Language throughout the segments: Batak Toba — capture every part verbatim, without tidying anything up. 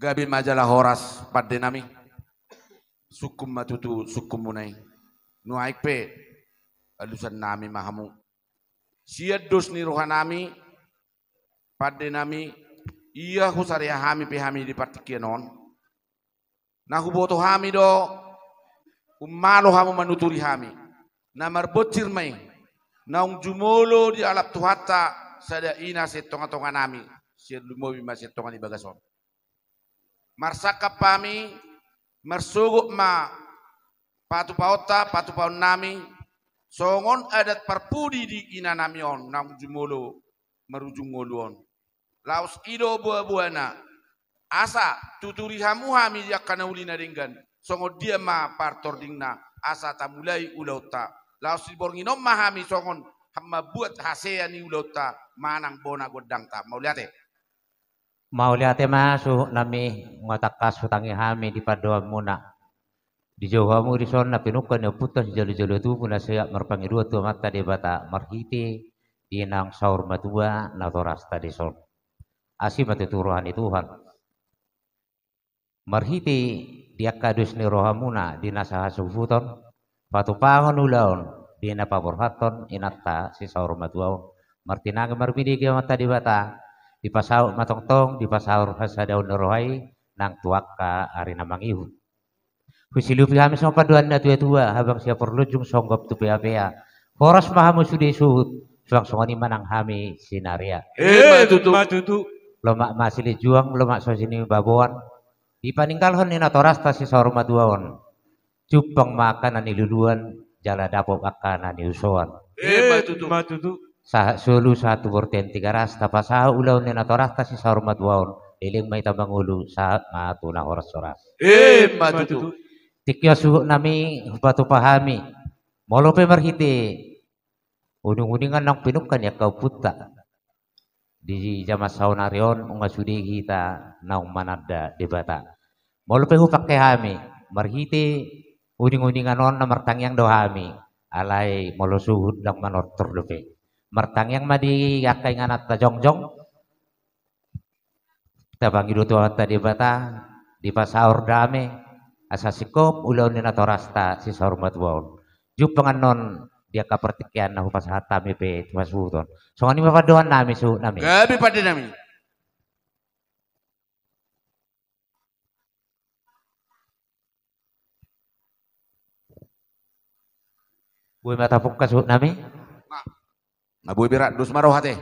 Gabe ma jala horas, pande nami. Sungkun ma tutu sungkunmuna i. Nuaeng pe alusan nami ma hamu. Sian dos ni roha nami, pande nami, ia husarea hami pe hami di partingkian on. Na huboto hami do, ummalo hamu manuturi hami. Na marbonsir ma i, naung jumolo dialap Tuhanta, sada ina sian tonga-tonga nami, sian lumobi ma sian tonga ni bagas on. Marsangkap hami, marsogot ma patupaonta, patupaon nami, songon adat parpudi di ina nami on, naung jumolo marujung ngolu on. Laos i do boa-boana, asa tuturi hamu hami di angka na uli na denggan, songon dia ma partordingna, asa tamulai ulaonta. Laos di borngin on ma hami songon hamambuat hasea ni ulaonta, manang bona gondangta. Mauliate. Mauliate ma suhut nami, nga tangkas hutangi hami di pandohanmuna. Dijou hamu dison na pinungka ni ompunta sijalo-jalo tubu na sehat marpangidoan tu Amanta Debata marhite di naung saur matua natorasta dison. Asi ma tutu roha ni Tuhan. Marhite di angka dos ni rohamuna di na sahasuhuton, patupaon ulaon di na paborhathon inanta sisaur matua on. Martinangi marbinege Amanta Debata, dipasaut ma tongtong, dipasaur hasadaon ni roha i nang tu angka ari na mangihut. Husilupi hami songon pandohan ni natua-tua, habang sian parlunjung songgop tu pea-pea. Horas ma hamu sude suhut, suang songon i ma nang hami sinarea. Emma tutu. Emma tutu. Lomak ma silinjuang, lomak so sinibaboan. Dipaninggalhon ni natorasta sisaur matua on. Jumpang ma angka na niluluan, jala dapot angka na niusoan. Emma tutu. Emma tutu. Sahat solu, sahat tu bontean Tigaras, tapasahat ulaon ni natorasta sisaur matua on, leleng ma hita mangolu, sahat ma tu na horas-horas. Emma tutu. Tingki on suhut nami, hupatupa hami. Molo pe marhite uning-uningan naung pinungka ni angka ompunta di jaman saonari on, nunga sude hita naung mananda Debata. Molo pe hupangke hami, marhite uning-uningan on na martangiang do hami, alai molo suhut ndang manortor dope. Martangiang ma di angka ingananta jongjong, tapangido tu Amanta Debata, dipasaor dame, asa singkop ulaon ni natorasta sisaur matua on. Jumpang annon di angka partingkian na hupasahat hami pe tu hasuhuton. Songon i ma pandohan nami, suhut nami. Gabe pande nami. Boi ma tapungka, suhut nami. Na boi berat dos ma roha te.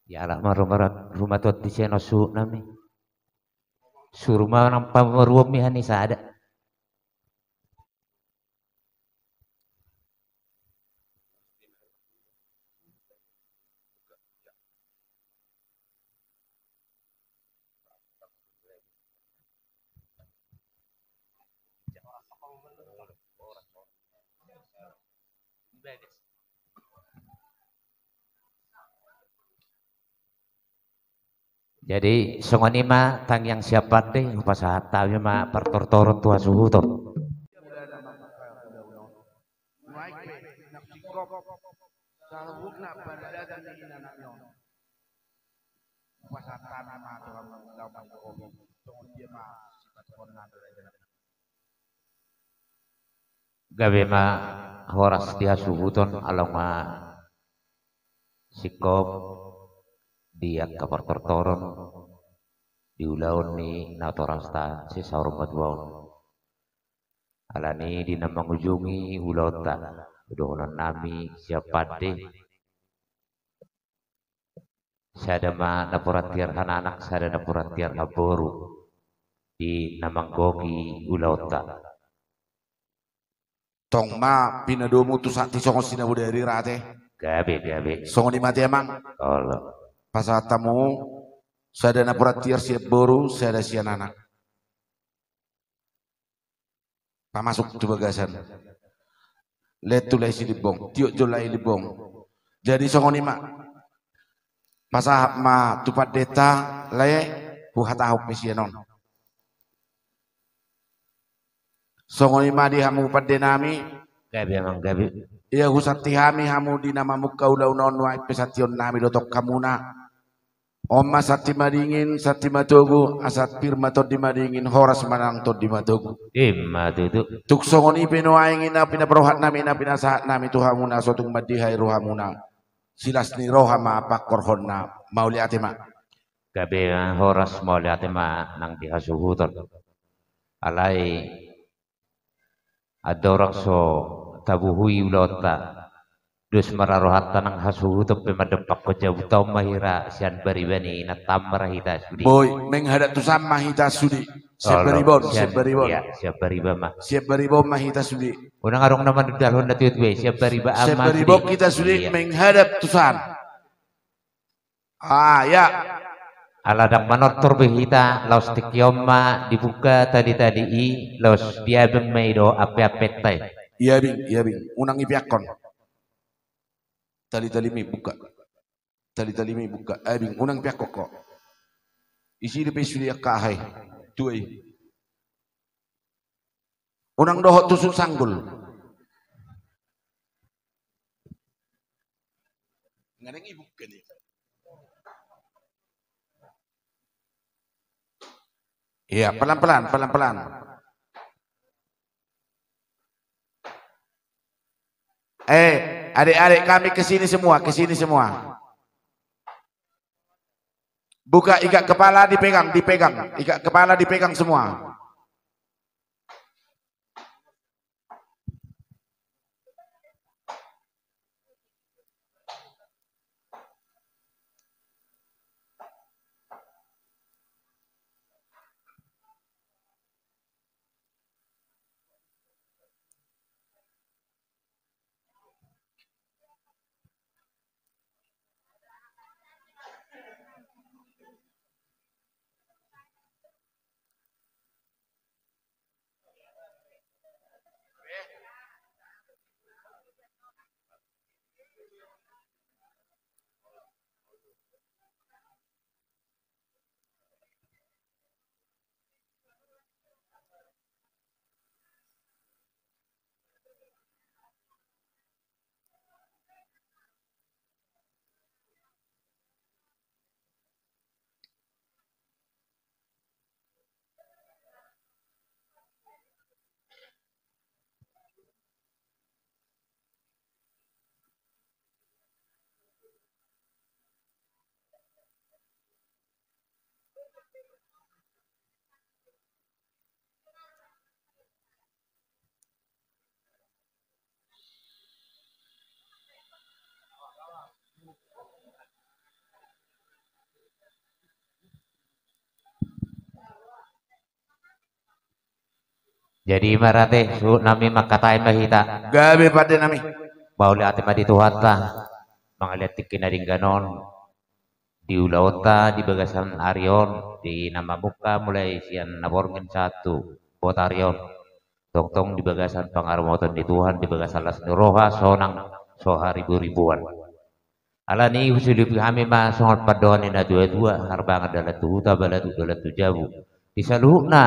Ia alak ma rumah, rumah tuat di seno suhut nami. Suru ma nang pamoruon mi hani sada. Jadi songon i ma tangiang sian pande, hupasahat hami ma partortoron tu hasuhuton. Gabe ma horas di hasuhuton, along ma singkop di angka partortoron di ulaon ni natorasta si saur matua on. Alani di na mangujungi ulaonta, dohonon nami sian pande, sada ma napuran tiar hananak, sada napuran tiar haboru. di na manggohi ulaonta. Tong ma pinadomu tu santi songon sinabodari ra ate. Gabe, gabe. Songon i ma ate amang. Olo. Pasahat hamu sada napuran tiar sian boru, sada sian anak. Pamasuk tu bagasan. Lehet tu lae Silimbong, tiop jo lae Limbong. Jadi songon i ma. Pasahat ma tu pandita lae, huhatahon pe sian on. Songon i ma di hamu pande nami. Gabe amang, gabe. Ia husanti hami hamu di na mamungka ulaon on, nuaeng pe santion nami do tong hamuna. On ma santi madingin, santi matogu, asa pir ma tondi madingin, horas ma nang tondi matogu. Ima tutu. Tung songon i pe nuaeng i na pinaborhat nami, na pinasahat nami tu hamuna, so tung mandihai rohamuna. Silas ni roha ma pangkorhonna, mauliate ma. Gabe horas, mauliate ma nang di hasuhuton. Alai andorang so tabuhui ulaonta, dos ma ra rohanta nang hasuhuton pe mandompakhon jabu. Taon ma hira sian bariba ni inanta ma ra hita sude. Boi, menghadap tu san ma hita sude. Sian bariba on, sian bariba on. Iya, sian bariba ma. Sian bariba on ma hita sude. Unang adong na manundalhon na tuatua i, sian bariba ma sude. Sian bariba on hita sude, iya, menghadap tu san. Ah, ya. Ala ndang manortor be hita, laos tingki on ma dibuka tali-tali i, laos diabing ma i dohot ampe-ampenta i. Iabing, iabing. Unang ipeakkon. Tali-tali ma i buka. Tali-tali ma i buka. Abing, unang ipeakkon ho. Isi dope sude angka aha i. Tua i. Unang dohot tusuk sanggul. Ngadeng ibuk kan ya. Iya, pelan-pelan, pelan-pelan. Eh, adik-adik kami ke sini semua, ke sini semua. Buka, ikat kepala dipegang, dipegang. Ikat kepala dipegang semua. Jadi, marate, suhut nami, mangkatai ma hita. Gabe pande nami. Mauliate ma di Tuhanta, mangaliat tingki na denggan on, di ulaonta, di bagasan ari on, di na mamungka, mulai sian na borngin sahat tu botari on. Tongtong di bagasan pangarumoton ni Tuhan, di bagasan las ni roha, sonang so hariburibuan. Alani i husulipi hami ma songon pandohan ni na tuatua, harbangan dalan tu huta, balatuk dalan tu jabu. Di saluhutna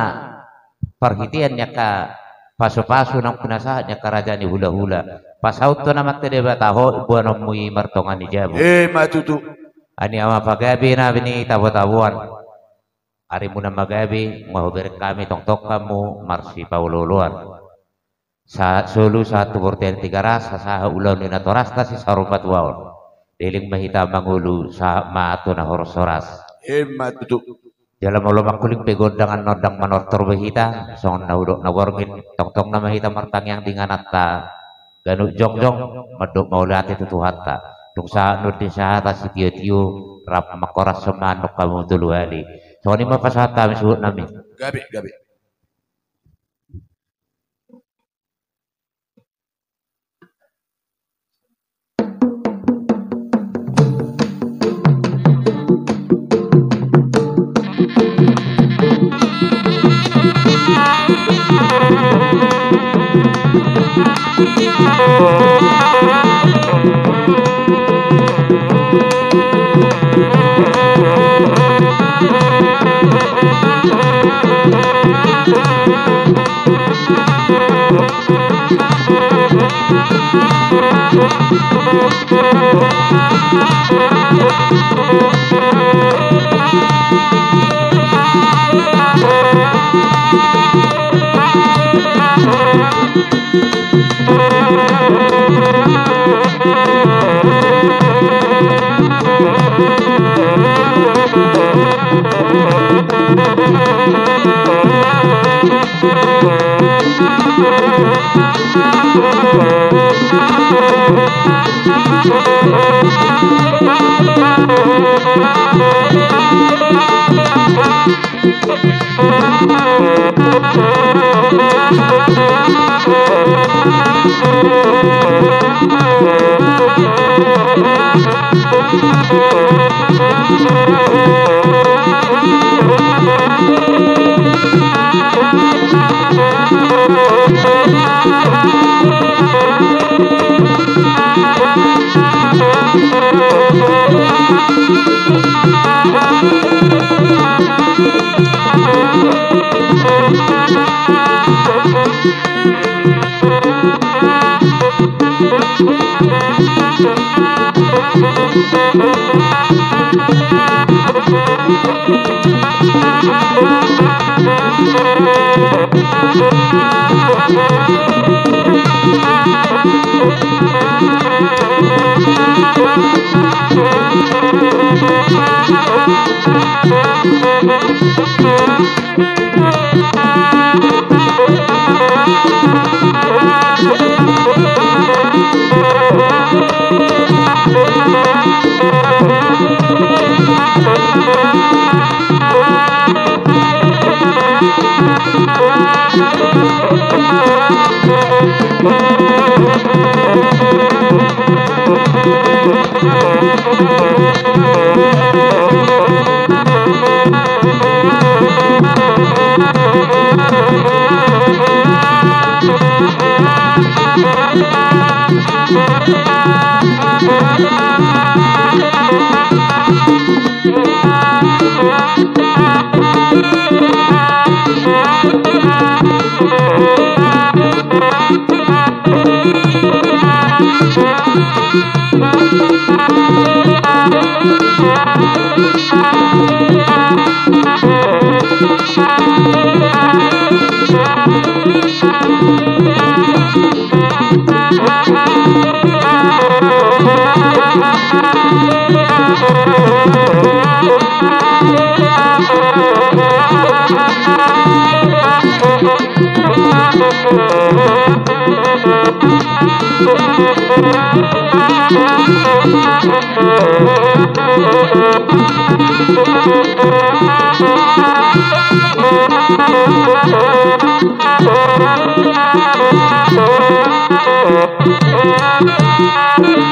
parhitean ni angka pasupasu naung pinasahat ni angka raja ni hulahula. Pasaut tu na mate Debata ho, boanonmu i martonga ni jabu. Ima tutu. Ani ama pagabe na bini tabotaboan. Arimuna ma gabe, nga hubereng hami tongtong hamu marsipaolooloan. Sahat solu, sahat tu bontean Tigaras, sahat ulaon ni natorasta si Saur Matua on. Leleng ma hita mangolu, sahat ma tu na horas-horas. Ima tutu. Jala molo mangkuling pe gondang, andorang manortor be hita, songon na hudok na borngin, tongtong nama hita martangiang di ingananta ganup jongjong, mandok mauliate tu Tuhanta. Tung sahat nunga di sahata sitiotio, rap mangkorashon ma annon hamu tolu hali. Songon i ma pasahat hami suhut nami. Gabe, gabe.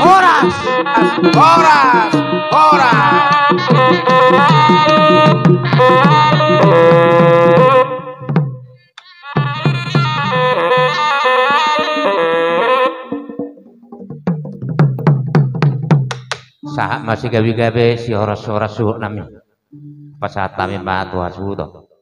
Horas! Horas! Horas! Sahat ma sigabe-gabe, sihoras-horas suhut nami. Pasahat hami ma tu hasuhuton.